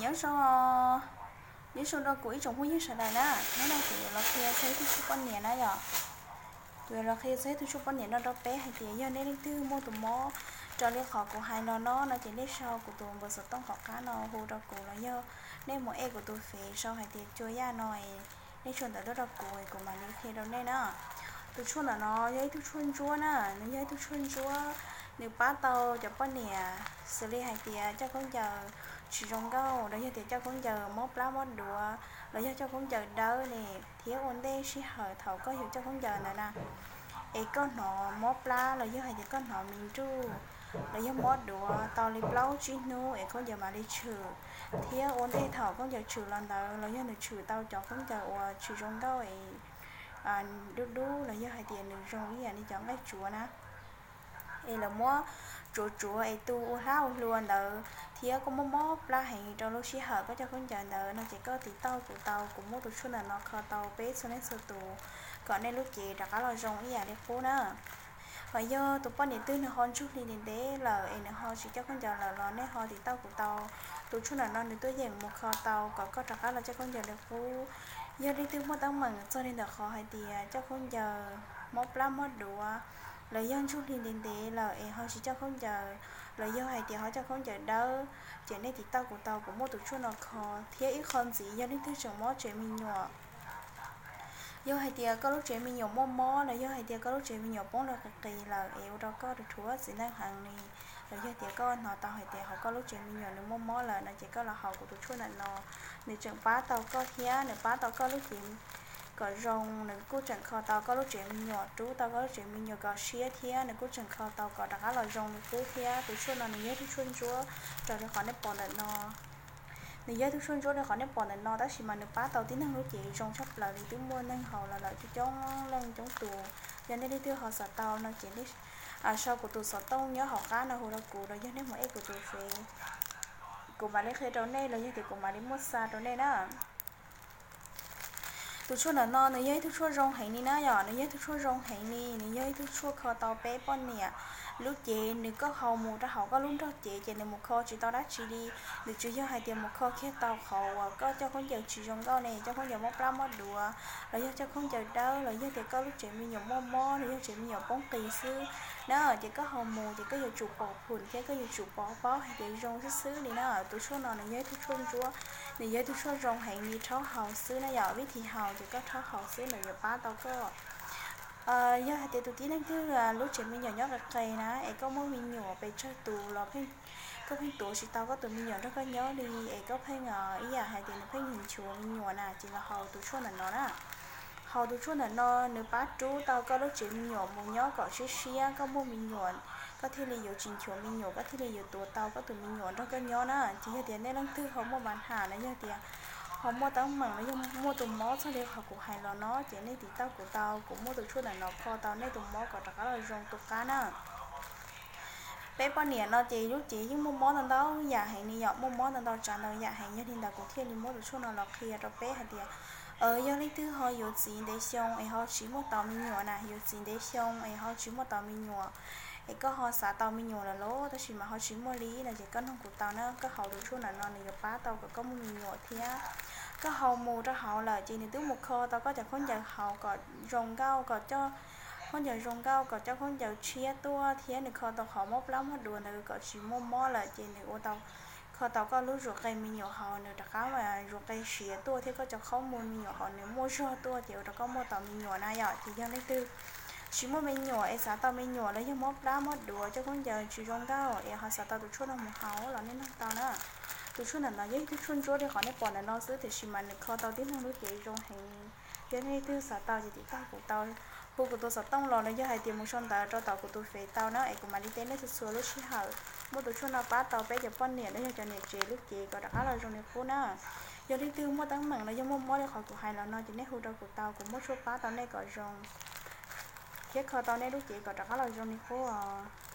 Nyob zoo, nyob zoo rau kuv ib tsoom phooj ywg sawv daws na. Hnub no kuv yuav los qhia txog ib tug tshuaj poj niam na yom. Kuv yuav los qhia txog ib tug tshuaj poj niam no rau peb hais tias yog nej leej twg muaj tus mob raws li qhov kuv hais los no no ces nej sau kuv tus npawb xov tooj qhov qab no hu rau kuv los yog nej mus ej kuv tus fev sau hais tias Cua Yaj no es nej sau ntawv tuaj rau kuv es kuv mam li qhia rau nej na. Tus tshuaj ntawm no yog ib tug tshuaj ntsuab na, nws yog ib tug tshuaj ntsuab, nws pab tau cov poj niam xws li hais tias coj khaub ncaws tsis zoo nkauj los yog tias coj khaub ncaws mob plab mob duav los yog coj khaub ncaws dawb ne, thiab ua ntej sij hawm thaum koj yuav coj khaub ncaws ntawd na es koj hnov mob plab los yog hais tias koj hnov me nruj los yog mob duav tau li plaub tsib hnub es khaub ncaws mam li tshwm, thiab ua ntej thaum khaub ncaws tshwm los ntawd los yog nws tshwm tau cov khaub ncaws uas tsis zoo nkauj es dub dub los yog hais tias nws zoo ib yam li cov nqaij tsuav na es lawv muab tsuav tsuav es tu ua hlab ua hlua ntawd thiab koj mob mob plab heev rau lub sij hawm koj coj khaub ncaws ntawd no ces koj tiv tauj kuv tau, kuv muab tus tshuaj ntawm no kho tau peb txhua leej txhua tus kom nej lub cev rov qab los zoo ib yam li qub na. Hos yog tus poj niam twg nws ho ntsuj hli ntev ntev lawm es nws ho tsis coj khaub ncaws lawm los nej ho tiv tauj kuv tau, tus tshuaj ntawm no nws tuaj yeem mus kho tau kom koj rov qab los coj khaub ncaws li qub. Yog leej twg muaj teeb meem txog li ntawm qhov hais tias coj khaub ncaws mob plab mob duav los yog ntsuj hli ntev ntev lawm es ho tsis coj khaub ncaws los yog hais tias ho coj khaub ncaws dawb ces nej tiv tauj kuv tau, kuv muab tus tshuaj no kho. Thiab ib qho ntxiv yog leej twg tseem mob tsev me nyuam, yog hais tias koj lub tsev me nyuam muaj mob los yog hais tias koj lub tsev me nyuam poob los qis qis lawm es ua rau koj rhuav txiv neej heev li los yog tias koj hnov tau hais tias hauv koj lub tsev me nyuam nws muaj mob lawm no ces koj los haus kuv tus tshuaj ntawm no, nws tseem pab tau koj thiab nws pab tau koj lub cev kom zoo, nws kuj tseem kho tau koj lub tsev me nyuam, rub tau koj lub tsev me nyuam kom siab thiab nws kuj tseem kho tau kom rov qab los zoo li qub thiab. Tus tshuaj no nws yog ib tug tshuaj ntsuab raws li qhov nej pom ntawm no. Nws yog ib tug tshuaj ntsuab li qhov nej pom ntawm no tab sis mas nws pab tau tib neeg lub cev zoo tshaj plaws li, twb muaj neeg haus los lawm coob coob leej coob tus. Yog nej leej twg ho xav tau no ces sau kuv tus xov tooj nyob hauv qab no hu rau kuv los yog nej mus ej kuv tus fev, kuv mam li qhia rau nej los yog tias kuv mam li muab xa rau nej na. Tus tshuaj ntawm no nws yog ib tug tshuaj zoo heev li na yom, nws yog ib tug tshuaj zoo heev li, nws yog ib tug tshuaj kho tau peb poj niam lub cev, nws koj haus mus rau hauv koj lub nrog cev ces nws mus kho tsis tau dab tsi li. Nws tsuas yog hais tias mus kho kiag tau qhov uas koj coj khaub ncaws tsis zoo nkauj ne, coj khaub ncaws mob plab mob duav los yog coj khaub ncaws dawb los yog tias koj lub tsev me nyuam muaj mob los yog tsev me nyuam poob qis xwb na, ces koj haus mus ces koj yuav tsum pom phum thiab koj yuav tsum pom paub hais tias zoo xwb xwb li na. Tus tshuaj no nws yog ib tug tshuaj ntsuab, nws yog ib tug tshuaj zoo heev li, rhaub haus xwb na yom, vib thim haus ces koj rhaub haus xwb nws yuav pab tau koj. Yog hais tias tus tib neeg twg lub tsev me nyuam nyob qis qis na es koj muaj me nyuam pes tsawg tus los koj pheej tuav tsis tau koj tus me nyuam nrog koj nyob li es koj pheej ib yam hais tias nws pheej nchuav me nyuam na ces los haus tus tshuaj ntawm no na. Haus tus tshuaj ntawm no nws pab rub tau koj lub tsev me nyuam mus nyob kom siab siab, koj muaj me nyuam koj thiaj li yuav tsis nchuav me nyuam, koj thiaj li yuav tuav tau koj tus me nyuam nrog koj nyob na. Ces yog tias nej leej twg ho muaj npa nham los yog tias ho muaj teeb meem los yog muaj tus mob txog li qhov kuv hais los no ces nej tiv tauj kuv tau, kuv muab tus tshuaj ntawm no kho tau nej tus mob kom rov qab los zoo tus qab na. Peb poj niam no ces lub cev yeej muaj mob ntau ntau yam heev li yom, muaj mob ntau ntau tsav ntau yam heev, yog li ntawd kuv thiaj li muab tus tshuaj no los qhia rau peb hais tias yog leej twg ho yuav txiv ntev xyoo es ho tsis muaj tau me nyuam na, yuav txiv ntev xyoo es ho tsis muaj tau me nyuam es koj ho xav tau me nyuam lawm los tab sis mas ho tsis muaj li no ces koj noog kuv tau na, koj haus tus tshuaj ntawm no nws yuav pab tau kom koj muaj me nyuam thiab. Koj haus mus rau hauv lawm ces nws twb mus kho tau koj cov khaub ncaws hauv kom zoo nkauj, kom coj khaub ncaws zoo nkauj, kom coj khaub ncaws tshiab tuaj thiab nws kho tau qhov mob plab mob duav ntawd kom tsis muaj mob lawm ces nws ua tau kho tau koj lub zuav qe me nyuam hauv nws rov qab zuav qe siav tuaj thiab koj cov qhaub muag me nyuam hauv nws muaj zog tuaj ces ua rau koj muaj tau me nyuam na yom. Ces yog leej twg tsis muaj me nyuam es xav tau me nyuam los yog mob plab mob duav coj khaub ncaws tsis zoo nkauj es ho xav tau tus tshuaj no mus haus los nej noog tau na. Tus tshuaj ntawm no yog ib tug tshuaj ntsuab li qhov nej pom ntawm no xwb tiam sis mas nws kho tau tib neeg lub cev zoo heev. Yog nej leej twg xav tau ces tiv tauj kuv tau, hu kuv tus xov tooj los los yog hais tias mus sau ntawv rau tom kuv tus fev tau na es kuv mam li teb nej txhua txhua lub sij hawm. Muab tus tshuaj no pab tau peb cov poj niam los yog cov niam tsev lub cev kom rov qab los zoo li qub na. Yog leej twg muaj teeb meem los yog muaj mob li qhov kuv hais los no ces nej hu rau kuv tau, kuv muab tshuaj pab tau nej kom zoo thiab kho tau nej lub cev kom rov qab los zoo li qub os.